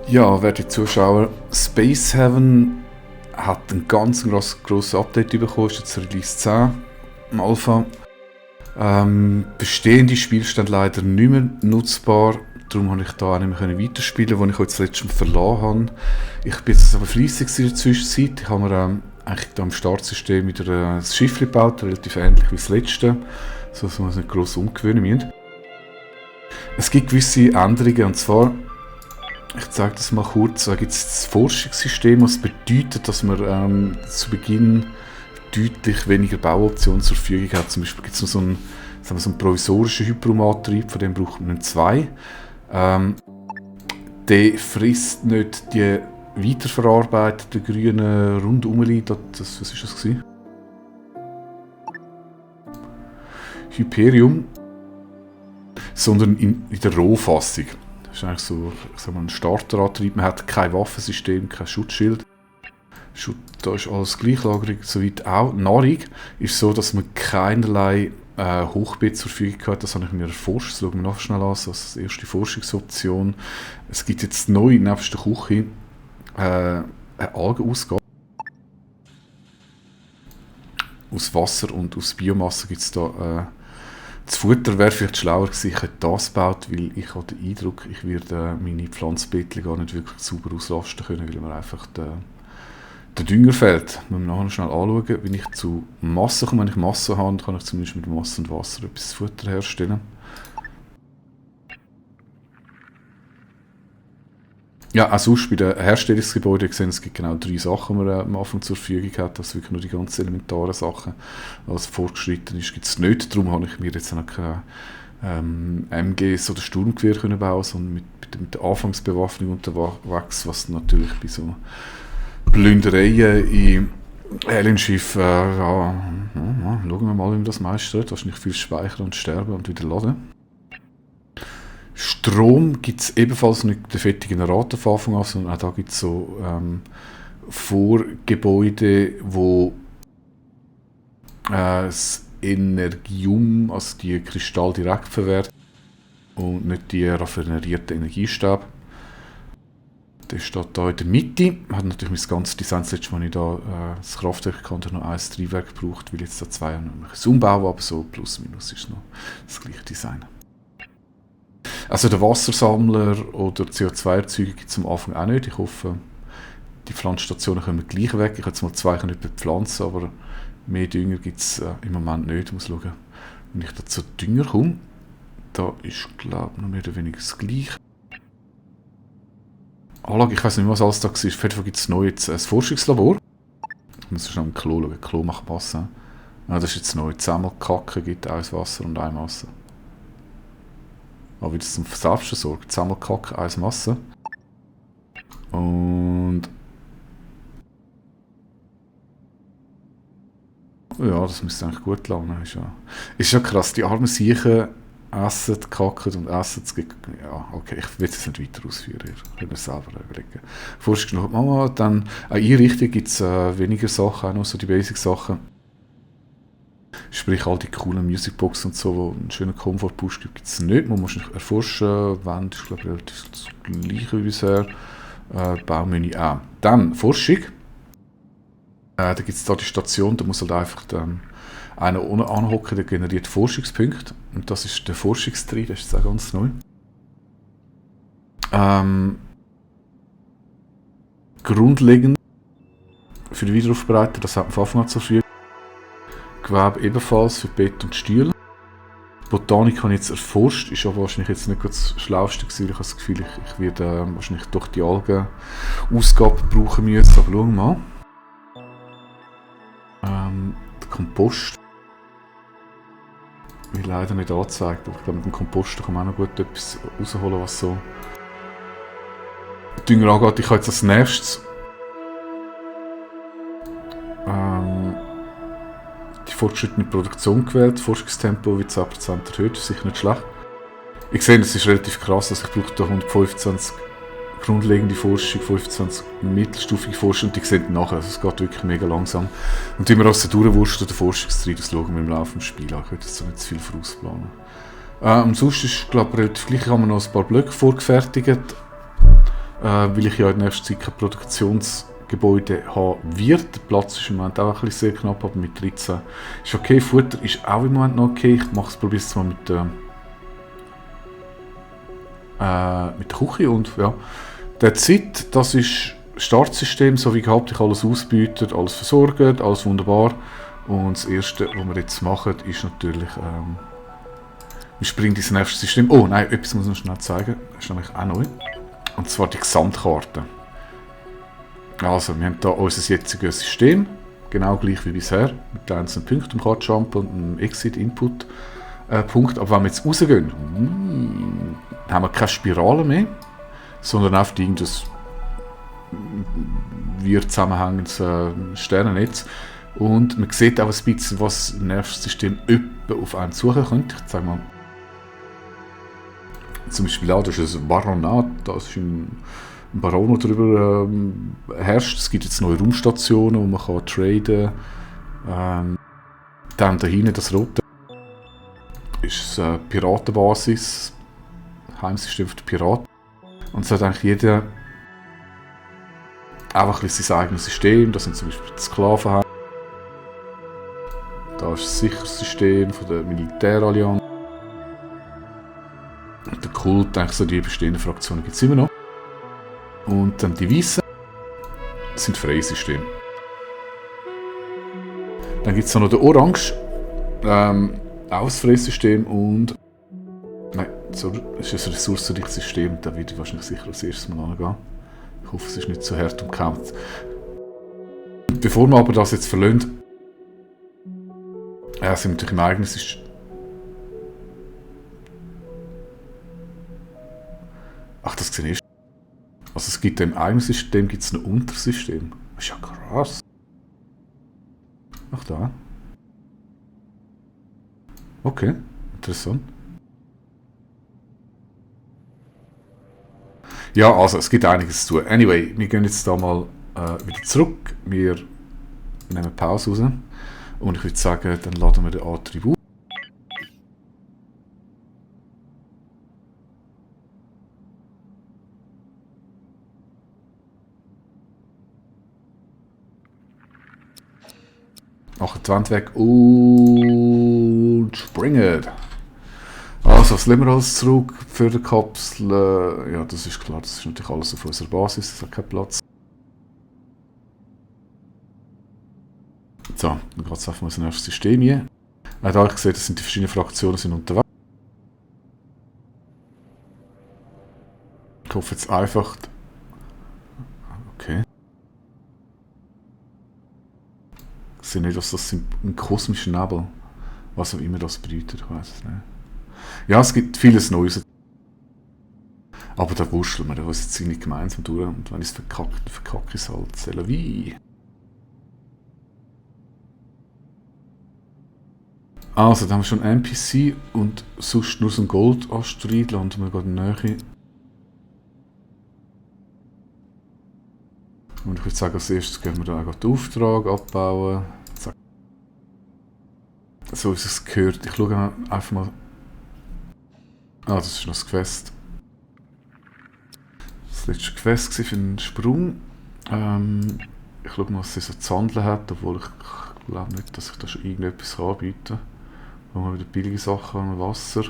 Ja, werte Zuschauer, Space Heaven hat ein ganz grosses Update bekommen, ist jetzt Release 10 im Alpha. Bestehende Spielstände leider nicht mehr nutzbar, darum konnte ich da auch nicht mehr weiterspielen, als ich heute das letzte Mal verlassen habe. Ich bin jetzt aber fleissig in der Zwischenzeit. Ich habe mir eigentlich da im Startsystem wieder ein Schiff gebaut, relativ ähnlich wie das letzte, so dass wir uns nicht gross umgewöhnen müssen. Es gibt gewisse Änderungen, und zwar, ich zeige das mal kurz, da gibt es das Forschungssystem, was bedeutet, dass man zu Beginn deutlich weniger Bauoptionen zur Verfügung hat. Zum Beispiel gibt es noch so einen provisorischen Hyperomantrieb, von dem braucht man zwei. Der frisst nicht die weiterverarbeiteten grünen Rundumli, was ist das gewesen? Hyperium, sondern in der Rohfassung. Das ist eigentlich so, ich sag mal, ein Starterantrieb. Man hat kein Waffensystem, kein Schutzschild. Da ist alles gleich, Lagerung soweit auch. Nahrung ist so, dass man keinerlei Hochbeet zur Verfügung hat. Das habe ich mir erforscht. Das schauen wir noch schnell an, als erste Forschungsoption. Es gibt jetzt neu, nebst der Küche, eine Algenausgabe. Aus Wasser und aus Biomasse gibt es da das Futter. Wäre vielleicht schlauer gewesen, ich hätte das gebaut, weil ich habe den Eindruck, ich werde meine Pflanzenbeete gar nicht wirklich sauber auslasten können, weil mir einfach der Dünger fehlt. Wir müssen nachher schnell anschauen, wenn ich zu Masse komme. Wenn ich Masse habe, kann ich zumindest mit Masse und Wasser etwas Futter herstellen. Ja, auch sonst bei den Herstellungsgebäuden gesehen, es gibt genau 3 Sachen, die man am Anfang zur Verfügung hat. Das sind wirklich nur die ganz elementaren Sachen. Was fortgeschritten ist, gibt es nicht. Darum habe ich mir jetzt noch keine MGs oder Sturmgewehr können bauen, sondern mit der Anfangsbewaffnung unterwegs, was natürlich bei so Plündereien in Alienschiffen, schauen wir mal, wie man das meistert. Wahrscheinlich viel speichern und sterben und wieder laden. Strom gibt es ebenfalls nicht den fetten Generator von Anfang an, sondern auch da gibt es so Vorgebäude, wo das Energium, also die Kristall direkt verwertet und nicht die raffinerierten Energiestäbe. Der steht hier in der Mitte. Hat natürlich mein ganzes Design, das letzte Mal, als ich da das Kraftwerk kannte, noch ein Triebwerk gebraucht, weil jetzt da 2 noch umbauen, aber so plus minus ist noch das gleiche Design. Also der Wassersammler oder CO2-Erzeuger gibt es am Anfang auch nicht. Ich hoffe, die Pflanzstationen kommen gleich weg. Ich habe jetzt mal 2 nicht bepflanzen, aber mehr Dünger gibt es im Moment nicht. Ich muss schauen, wenn ich da zu Dünger komme. Da ist, glaube ich, noch mehr oder weniger das Gleiche. Anlage, ich weiß nicht mehr, was alles da war. Auf jeden Fall gibt es neu jetzt ein Forschungslabor. Ich muss schnell im Klo schauen. Klo macht Masse. Ja, das ist jetzt neu. 10-mal Kacke gibt ein Wasser und 1 Masse. Aber wieder zum Selbstversorgung. 10-mal Kacke, 1 Masse. Und ja, das müsste eigentlich gut langen. Ist ja krass, die armen Siechen essen, kacken und essen. Ja, okay, ich will es nicht weiter ausführen. Ich kann es selber überlegen. Forschung noch Mama, dann in Richtung gibt es weniger Sachen, auch noch so die Basic-Sachen. Sprich, all die coolen Musicboxen und so, die einen schönen Komfort-Push gibt es nicht. Man muss nicht erforschen. Wand ist, glaube ich, relativ das gleiche wie bisher. Baumenü auch. Dann Forschung. Da gibt es da die Station, da muss halt einfach einer anhocken, der generiert Forschungspunkte. Und das ist der Forschungstrieb, das ist jetzt auch ganz neu. Grundlegend für die Wiederaufbereitung, das hat man von Anfang an zur Verfügung. Gewebe ebenfalls für Bett und Stühle. Botanik habe ich jetzt erforscht, ist aber wahrscheinlich jetzt nicht das Schlauste gewesen. Ich habe das Gefühl, ich werde wahrscheinlich doch die Algenausgabe brauchen müssen. Aber schauen wir mal. Der Kompost wird leider nicht angezeigt, aber ich glaube, mit dem Kompost kann man auch noch gut etwas rausholen, was so Dünger angeht. Ich habe jetzt als nächstes die fortgeschrittene Produktion gewählt. Forschungstempo wird 10% erhöht, ist sicher nicht schlecht. Ich sehe, das ist relativ krass, also ich brauche da 125 grundlegende Forschung, 25 mittelstufige Forschung und die sehen nachher, also es geht wirklich mega langsam. Und wie wir also durchwursten, der Forschungstrieb, das schauen wir im Laufe des Spiels an. Ich würde jetzt so nicht zu viel vorausplanen. Sonst ist, glaube ich, relativ gleich. Haben wir noch ein paar Blöcke vorgefertigt. weil ich ja in nächster Zeit kein Produktionsgebäude haben wird. Der Platz ist im Moment auch ein bisschen sehr knapp, aber mit 13 ist okay. Futter ist auch im Moment noch okay. Ich probiere es mal mit der Küche und ja. Der Zeit, das ist Startsystem, so wie gehabt, ich alles ausbietet, alles versorgt, alles wunderbar. Und das erste, was wir jetzt machen, ist natürlich, wir springen ins nächste System. Oh nein, etwas muss ich noch schnell zeigen, das ist nämlich auch neu. Und zwar die Gesamtkarte. Also, wir haben hier unser jetziges System, genau gleich wie bisher, mit den einzelnen Punkten im Kartenjump und einem Exit-Input-Punkt. Aber wenn wir jetzt rausgehen, haben wir keine Spirale mehr, sondern einfach irgendein wir zusammenhängendes Sternennetz. Und man sieht auch ein bisschen, was im Nervensystem etwa auf einen suchen könnte. Ich zeige mal. Zum Beispiel auch, das ist ein Baronat, das ist ein Baron, der darüber herrscht. Es gibt jetzt neue Raumstationen, wo man kann traden kann. Dann da hinten, das rote, ist eine Piratenbasis, Heimsystem für die Piraten. Und es hat eigentlich jeder einfach ein sein eigenes System. Das sind zum Beispiel die Sklavenheime. Da ist das Sicherheitssystem von der Militärallianz. Und der Kult, eigentlich so die bestehenden Fraktionen gibt es immer noch. Und dann die Weißen sind freie Systeme. Dann gibt es noch den Orange, auch ein freies System und nein, so, das ist ein ressourcenreiches System, da würde ich wahrscheinlich sicher als erstes mal angehen. Ich hoffe, es ist nicht so hart umkämpft. Bevor wir aber das jetzt verlassen, sind wir natürlich im eigenen System. Ach, das sehe ich. Also es gibt im eigenen System gibt's ein Untersystem. Das ist ja krass. Ach da. Okay, interessant. Ja, also es gibt einiges zu tun. Anyway, wir gehen jetzt da mal wieder zurück. Wir nehmen Pause raus. Und ich würde sagen, dann laden wir den Attribut. Machen die Wand weg und springen. Also, was lassen wir alles zurück für die Kapsel? Ja, das ist klar, das ist natürlich alles auf unserer Basis, das hat keinen Platz. So, dann geht es einfach mal ins nächste System hier. Da habe ich gesehen, das sind die verschiedenen Fraktionen sind unterwegs. Ich hoffe jetzt einfach... Okay. Ich sehe nicht, was das sind. Ein kosmischer Nebel. Was auch immer das bedeutet, ich weiß es nicht. Ja, es gibt vieles Neues. Aber da wurschteln wir uns jetzt nicht gemeinsam durch. Und wenn ich es verkacke, dann verkacke ich es halt. C'est la vie. Also, da haben wir schon NPC und sonst nur so ein Goldasteroid. Landen wir gerade in der Nähe. Und ich würde sagen, als erstes gehen wir da auch den Auftrag abbauen. Zack. So ist es gehört. Ich schaue einfach mal. Ah, das ist noch das Quest. Das letzte Quest war für einen Sprung. Ich schaue mal, was sie so zu handeln hat, obwohl ich glaube nicht, dass ich da schon irgendetwas anbieten kann. Wo wir wieder billige Sachen haben, Wasser.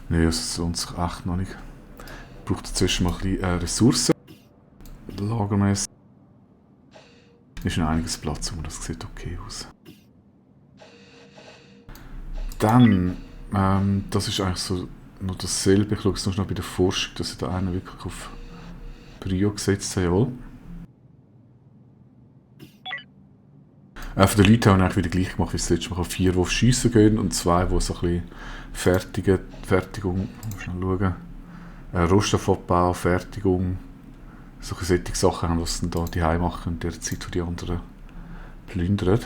Nein, das lohnt sich echt noch nicht. Ich brauche dazwischen mal ein bisschen Ressourcen. Lagermäßig. Ist noch einiges Platz, aber das sieht okay aus. Dann, das ist eigentlich so noch dasselbe. Ich schaue jetzt noch bei der Forschung, dass ich da einen wirklich auf Prio gesetzt habe, jawohl. Von den Leuten haben wir eigentlich wieder gleich gemacht wie das letzte Mal. 4, die auf Schiessen gehen und 2, die so ein bisschen Fertigung, schnell schauen. Rohstoffabbau, Fertigung. Solche Sachen haben, was sie dann da die machen in der Zeit, wo die anderen plündern.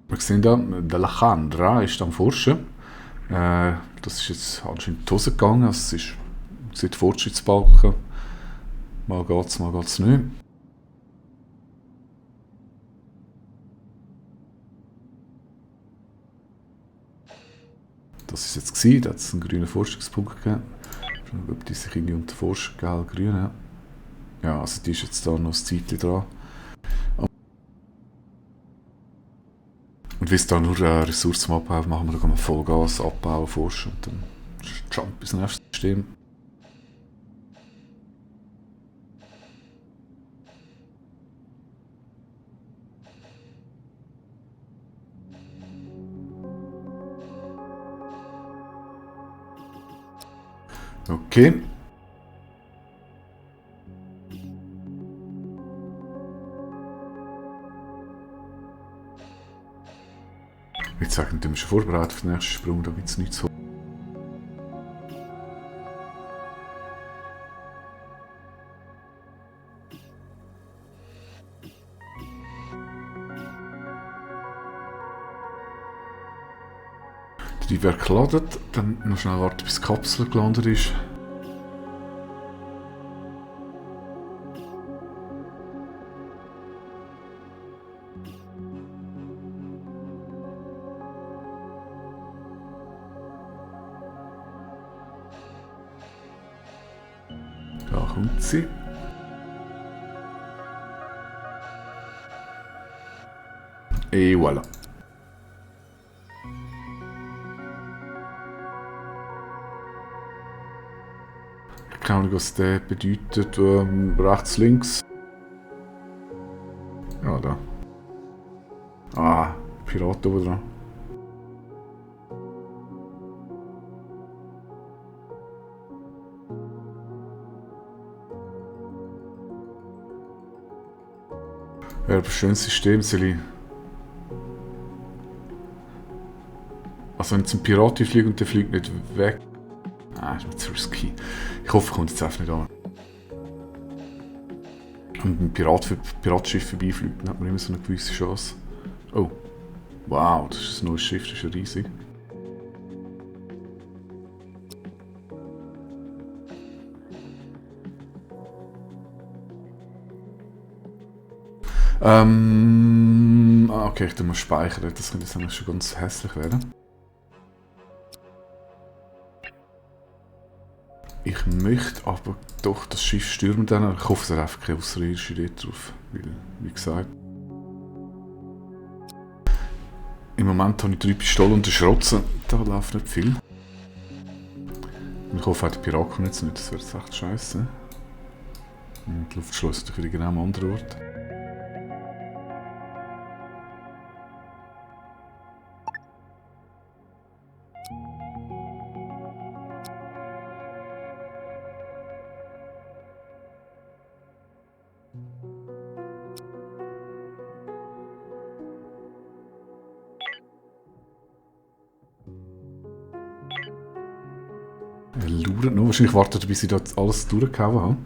Wir sehen da, der Lachandra ist am Forschen. Das ist jetzt anscheinend in die Hose gegangen. Also es sieht Fortschrittsbalken. Mal geht's nicht. was ist jetzt gewesen? Da hat es einen grünen Forschungspunkt gegeben. Ich weiß nicht, ob die sich irgendwie unterforscht, gell, grün, ja. Ja, also die ist jetzt da noch ein Zeitchen dran. Und weil es da nur Ressourcen abbauen, machen wir da mal Vollgas abbauen, forschen und dann jump ins nächste System. Okay. Ich würde sagen, du bist schon vorbereitet für den nächsten Sprung, da gibt es nichts zu. Die wäre geladen, dann noch schnell warten, bis die Kapsel gelandet ist. Da kommt sie. Et voilà. Keine Ahnung, was der bedeutet. Rechts, links. Ja, da. Ah, Pirat oben dran. Ja, aber schönes System, Seli. Also wenn jetzt ein Pirat fliegt und der fliegt nicht weg. Ah, ist mir zu risky. Ich hoffe, er kommt jetzt einfach nicht an. Und ein Piratschiff vorbeifliegt, dann hat man immer so eine gewisse Chance. Oh. Wow, das ist ein neues Schiff, das ist ja riesig. Okay, ich muss speichern, das könnte jetzt eigentlich schon ganz hässlich werden. Ich möchte aber doch das Schiff stürmen dann. Ich hoffe, es hat einfach keine Außerirdische dort drauf. Weil, wie gesagt, im Moment habe ich 3 Pistolen und eine Schrotze. Da läuft nicht viel. Und ich hoffe, auch die Piraten kommen jetzt nicht. Das wäre jetzt echt scheiße. Und die Luftschleuse ist wieder genau am anderen Ort. Er lauert noch. Wahrscheinlich wartet er, bis ich dort alles durchgehauen habe.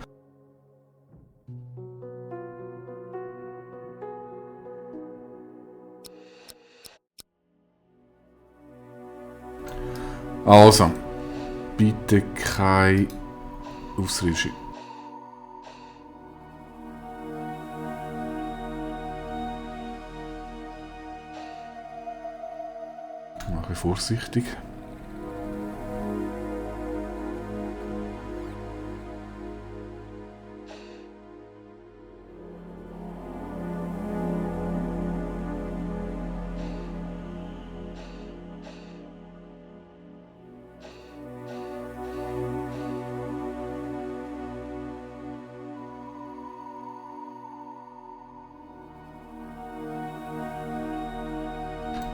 Also, bitte kein Außerirdische. Mache ich vorsichtig.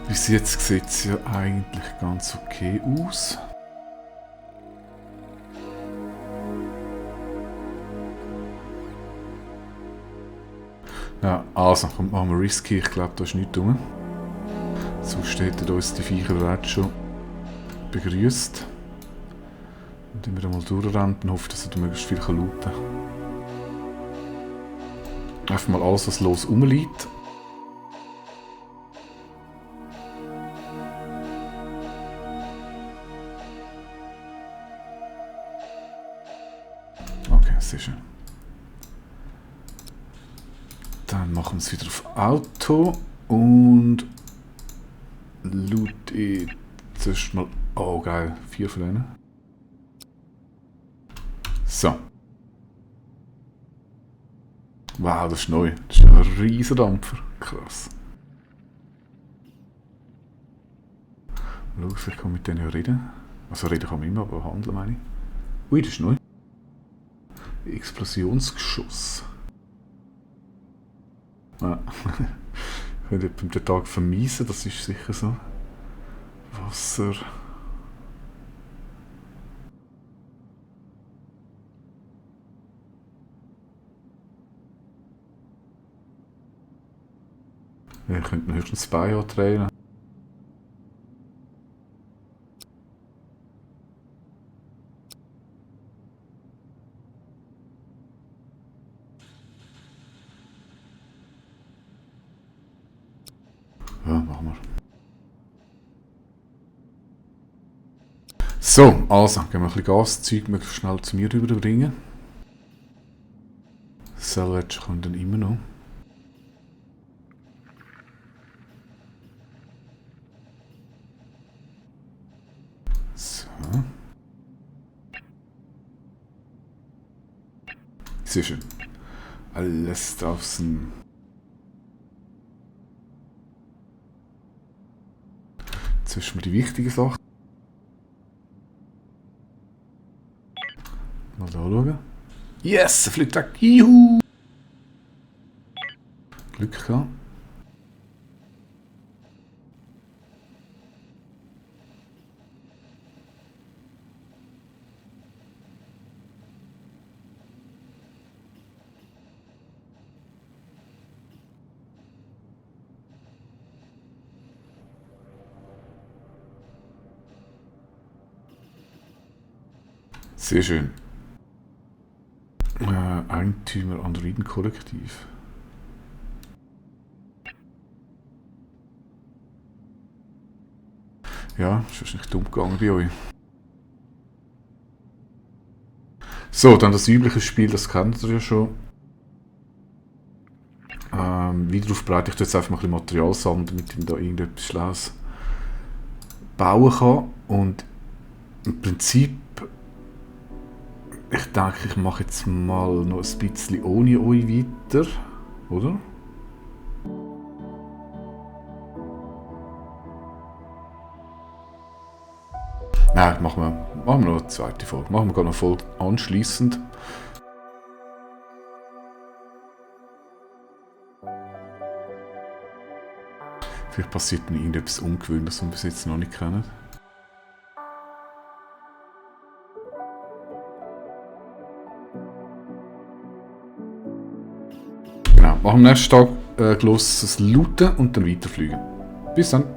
Bis jetzt sieht es ja eigentlich ganz okay aus. Ja, also, kommt machen wir risky. Ich glaube, da ist nichts drum. Sonst hätten uns die Viecher bereits schon begrüßt. Und wenn wir da mal durchrennen und hoffen, dass er möglichst viel looten kann. Einfach mal alles, was los rumliegt. Okay, sehr schön. Dann machen wir es wieder auf Auto und loot zuerst mal Oh, geil. 4 von denen. So. Wow, das ist neu. Das ist ein riesen Dampfer. Krass. Schau, vielleicht kann ich mit denen ja reden. Also reden kann man immer, aber handeln meine ich. Ui, das ist neu. Explosionsgeschoss. Ah. Ich könnte den Tag vermiesen, das ist sicher so. Wasser. Ja, ich könnte höchstens Bio trainen. Ja, machen wir. So, also, gehen wir ein bisschen Gaszeug möglichst schnell zu mir rüberbringen. Salvage kommt dann immer noch. So. Sehr schön. Alles draußen. Jetzt ist mir die wichtige Sache. Mal da schauen. Yes, er fliegt weg. Juhu! Glück gehabt. Sehr schön. Eigentümer Androiden-Kollektiv. Ja, ist wahrscheinlich dumm gegangen bei euch. So, dann das übliche Spiel, das kennt ihr ja schon. Wiederaufbereitung, ich tue jetzt einfach mal ein bisschen Material sammeln, damit ich da irgendetwas Schlaues bauen kann. Und im Prinzip, ich denke, ich mache jetzt mal noch ein bisschen ohne euch weiter, oder? Nein, machen wir noch eine zweite Folge. Machen wir gerade noch voll anschliessend. Vielleicht passiert mir irgendetwas Ungewöhnliches, was wir bis jetzt noch nicht kennen. Genau, machen am nächsten Tag das Looten und dann weiterfliegen. Bis dann.